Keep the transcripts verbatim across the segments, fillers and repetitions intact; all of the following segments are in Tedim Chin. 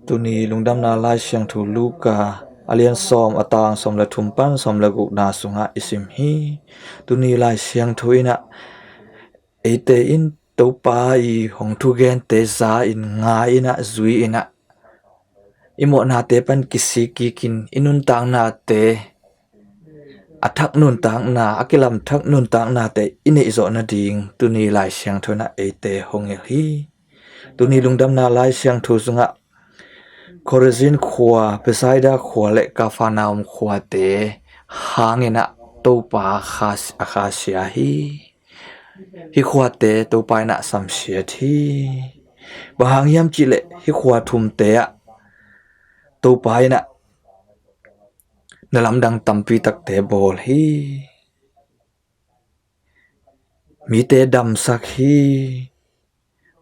Tuni lungdamna Lai Siangtho Luka a lian sawm, a tang sawm le thum pan sawm le gukna sungah i sim hi. Tuni Lai Siangtho in ah eite in Topa i hong thugente za in, ngai in ah, zui in ah, i mawhnate pan kisik kik in, i nuntaknate, a thak nuntakna, a kilam thak nuntaknate i neih zawh nading tuni Lai Siangtho in ah eite hong hilh hi. Tuni lungdamna Lai Siangtho sungah Khorazin khua, Bethsaida khua le Kapernaum khuate hang in ah Topa kha, a khasia hi. Hih khuate Topa in ah samsiat hi. Bang hang hiam cih leh hih khua thumte ah Topa in ah na lamdang tampi takte bawl hi. Mite damsak hi.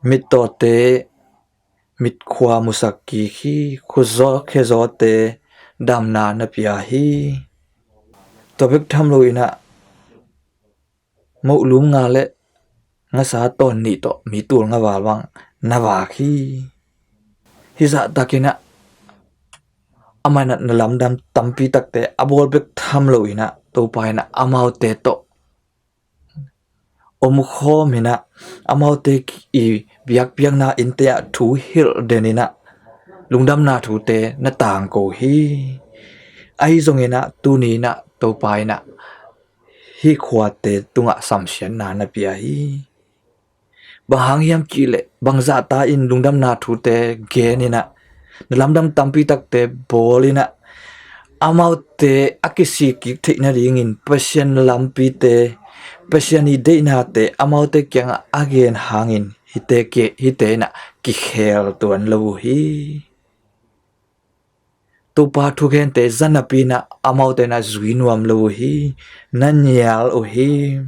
Mittawte mitkhua musak kik hi. Khutzaw khezawte damna na pia hi. Tua bek tham lo in ah moh lum nga le ngasa tawn nih tawh mi tul nga val bang na vak hi. Hih zahtak in ah amah in ah na lamdang tampi takte a bawl bek tham lo in ah Topa in ah amaute tawh omkhawm in ah, amaute i biakpiakna innte ah thu hilh den in ah lungdamna thute na tangko hi. Ahi zong in ah tuni in ah Topa in ah hih khuate tungah samsiatna na pia hi. Bang hang hiam cih leh bang zahta in lungdamna thute gen in ah na lamdang tampi takte bawl in ah amaute a kisik kik theih nadingin Pasian lampite, Pasian i deihnate amaute kiangah a gen hangin hihte, hihte in ah kikhel tuan lo uh hi. Topa thugente za napi in ah amaute in ah zui nuam lo uh hi, na nial uh hi.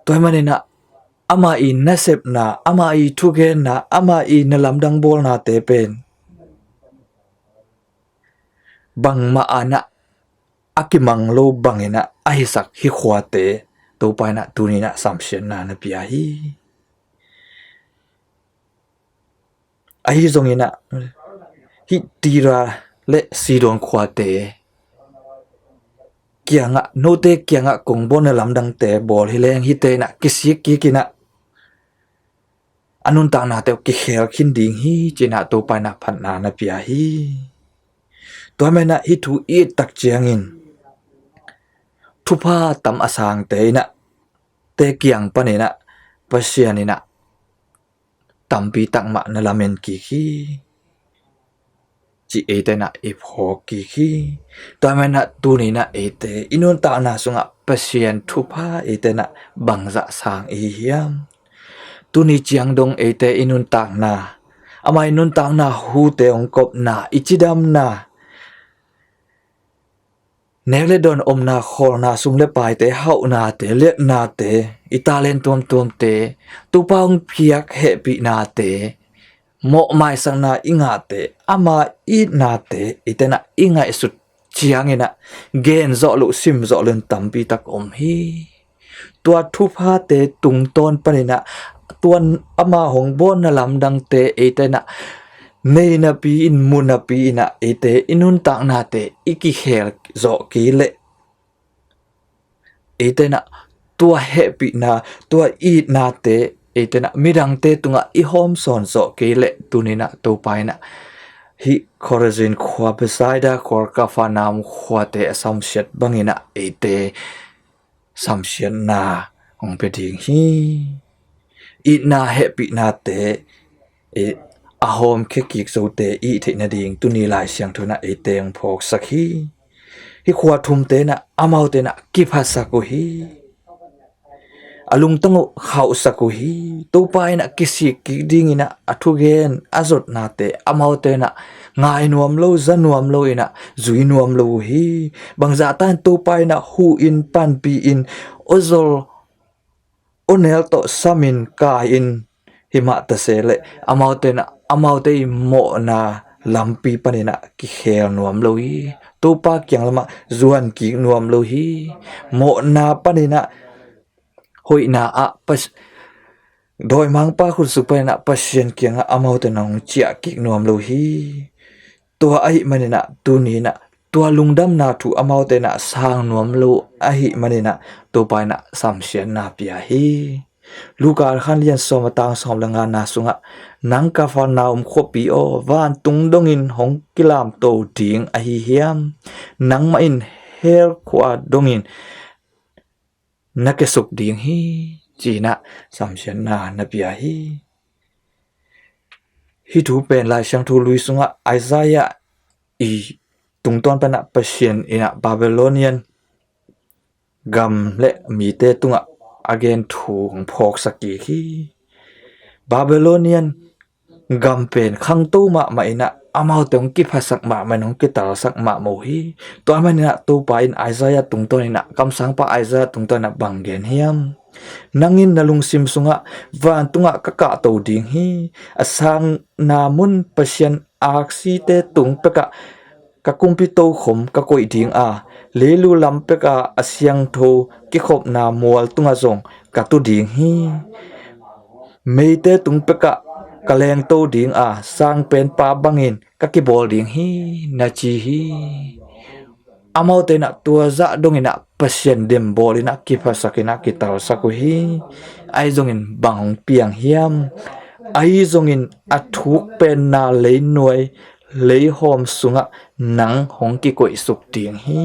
Tua ahih manin ah ama i nasepna, ama i thugenna, ama i na lamdang bawlnate pen bangmah in ah a kimang lo bangin ah a hisak hih khuate Topa in ah tuni in ah samsiatna na pia hi. Ahi zong in ah hih Tiro le Sidon khuate kiangah, note kiangah kong bawl na lamdangte bawl hi leng hihte in ah kisik kik in ah a nuntaknate uh kikhel khin ding hi, ci in ah Topa in ah phatna na pia hi. Tua ahih manin ah hih thu i et tak ciangin thupha tam a sangte in ah, te kiang panin ah Pasian in ah tampi tak mah na lamen kik hi, ci eite in ah i phawk kik hi. Tua ahih manin ah tuni in ah eite i nuntakna sungah Pasian thupha eite in ah bangzah sang i hi hiam? Tuni ciang dong eite i nuntakna, ama i nuntakna hute hong kopna, i cidamna, nek le dawn omna, khawlna, sum le paite, hauhnate, liatnate, i talent tuamtuamte, Topa hong piak hehpihnate, mawh maisakna i ngahte, ama itnate eite in ah i ngaihsut ciangin ah gen zawh loh, sim zawh loh in tampi tak om hi. Tua thuphate tungtawn panin ah tua ama hong bawl na lamdangte eite in ah nei napi in, mu napi in ah eite i nuntaknate i kikhel zawh kei leh eite in ah tua hehpihna, tua itnate eite in ah midangte tungah i hawmsawn zawh kei leh tuni in ah Topa in ah hih Khorazin khua, Bethsaida khua, Kapernaum khuate a samsiat bangin ah eite samsiatna hong pia ding hi. Itna hehpihnate, eh, a hawmkhia kik zote i hih theih nading tuni Lai Siangtho in ah eite hong phawksak hi. Hih khua thumte in ah amaute in ah kiphasak uh hi. A lungtang uh khauhsak uh hi. Topa in ah kisik kik dingin ah a thugen, a zotnate amaute in ah ngai nuam lo, za nuam lo in ah zui nuam lo uh hi. Bangzahta in Topa in ah hu in, panpih in, awzawl, awnel tawh samin kai in, himah ta se leh amaute in ah, amaute i mawhna lampi panin ah kikhel nuam lo hi. Topa kiang lamah zuan kik nuam lo hi. Mawhna panin ah, hoihna ah, pas-, dawimangpa khut sung panin ah Pasian kiangah amaute in hong ciah kik nuam lo hi. Tua ahih manin ah tuni in ah tua lungdamna thu amaute in ah sang nuam lo ahih manin ah Topa in ah samsiatna pia hi. Luka khan lian sawm a tang sawm le ngana sungah, "Nang Kapernaum khuapi aw, vantung dongin hong kilamto ding ahi hiam? Nangmah in hell khua dongin na kiasuk ding hi," ci-in ah samsiatna na pia hi. Hih thu pen Lai Siangtho lui sungah Isaiah i tungtawn pan ah Pasian in ah Babylonian gam le mite tungah a gen thu hong phawksak kik hi. Babylonian gam pen khangto mahmah in ah amaute hong kiphasak mahmah in hong kitalsak mahmah uh hi. Tua ahih manin ah Topa in Isaiah tungtawn in ah, kamsangpa Isaiah tungtawn in ah bang gen hiam? "Nang in na lungsim sungah, 'Vantungah ka kahto ding hi. A sangna mun Pasian aksite tung pekah ka kumpi tokhom ka koih ding a, leilu lam pekah a siangtho kikhopna mual tungah zong ka tu ding hi. Meite tung pekah ka lengto ding a, sangpenpa bangin ka kibawl ding hi,' na ci hi." Amaute in ah tua zah dongin ah Pasian dembawl in ah kiphasak in ah kitalsak uh hi. Ahi zongin bang hong piang hiam? Ahi zongin a thuk penna leinuai leihawm sungah nang hong kikoihsuk ding hi.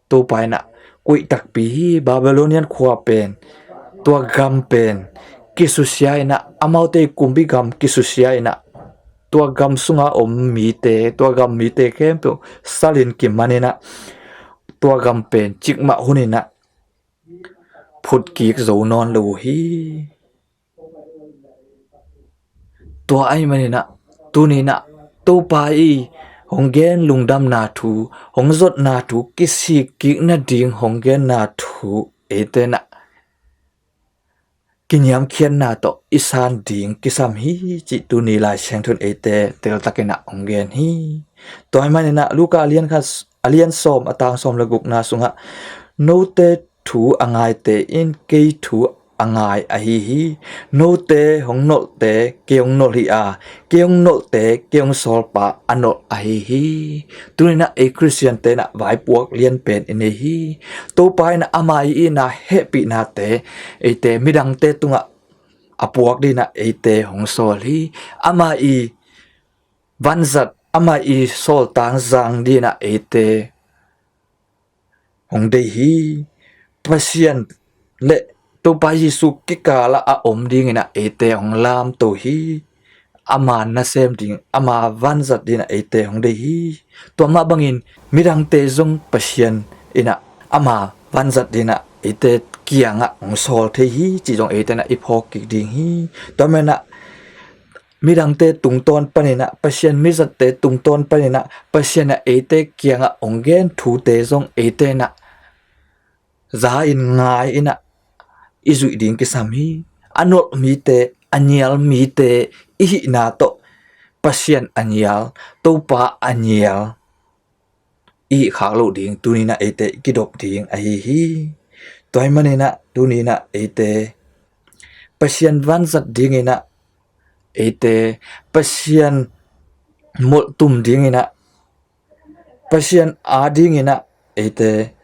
Topa in ah koih takpi hi. Babylonian khua pen, tua gam pen kisusia in ah, amaute kumpi gam kisusia in ah, tua gam sunga om mite, tua gam mite khempeuh salin kiman in ah, tua gam pen cikmah hun in ah phut kik zo nawn lo uh hi. Tua ahih manin ah tuni in ah Topa i hong gen lungdamna thu, hong zotna thu, kisik kik nading hong genna thu eite in ah kiniamkhiatna tawh i san ding kisam hi cih tuni Lai Siangtho in eite teltak in ah hong gen hi. Tua ahih manin ah Luka a lian khat, a lian sawm a tang sawm le gukna sungah, "Note thu a ngaite in kei thu a ngai ahi hi. Note hong nolhte kei hong nolh hi a, kei hong nolhte kei hong sawlpa a nolh ahi hi." Tuni in ah ei Khristiante in ah vaipuak lianpen i nei hi. Topa in ah ama i itna, hehpihnate eite midangte tungah a puak dingin ah eite hong sawl hi. Ama i vanzat, ama i sawltang zang dingin ah eite hong deih hi. Pasian le Topa Jesu kikalah a om dingin ah eite hong lamto hi. Ama nasem ding, ama vanzat dingin ah eite hong deih hi. Tua mah bangin midangte zong Pasian in ah ama vanzat dingin ah eite kiangah hong sawl thei hi cih zong eite in ah i phawk kik ding hi. Tua manin ah midangte tungtawn panin ah, Pasian mizatte tungtawn panin ah, Pasian in ah eite kiangah hong gen thute zong eite in ah za in ngai in ah i zuih ding kisam hi. A nolh mite, a nial mite i hihna tawh Pasian a nial, Topa a nial i hih khak loh ding tuni in ah eite i kidop ding ahi hi. Tua ahih manin ah tuni in ah eite Pasian vanzat dingin ah, eite Pasian molhtum dingin ah, Pasian a dingin ah eite,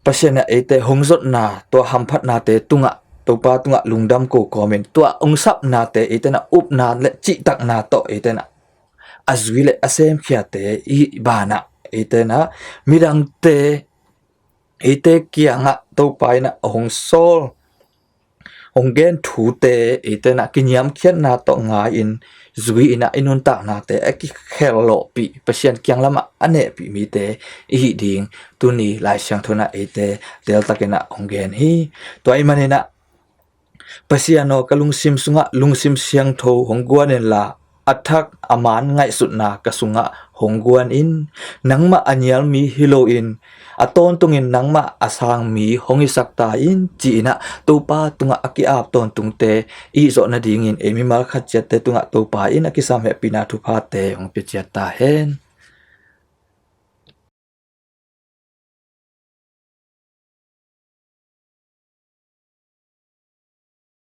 Pasian in ah eite hong zotna, tua hamphatnate tungah, Topa tungah lungdam ko kawmin, tua hong sapnate eite in ah upna le cihtakna tawh eite in ah a zui le a semkhiate i hih banah eite in ah midangte eite kiangah Topa in ah hong sawl, hong gen thute eite in ah kiniamkhiatna tawh ngai-in, zui-in ah i nuntaknate a kikhel lawhpih, Pasian kiang lamah a nehpih mite i hih ding tuni Lai Siangtho in ah eite teltak in ah hong gen hi. Tua ahih manin ah Pasian aw, ka lungsim sungah lungsim siangtho hong guan inla, a thak a man ngaihsutna ka sungah hong guan in. Nangmah a nial mi hi loin, a tawntungin nangmah a sang mi hong hisak ta in, ci-in ah Topa tungah a ki-ap tawntungte i hih zawh nadingin ei mimal khat ciatte tungah Topa in a kisam hehpihna thuphate hong pia ciat ta hen.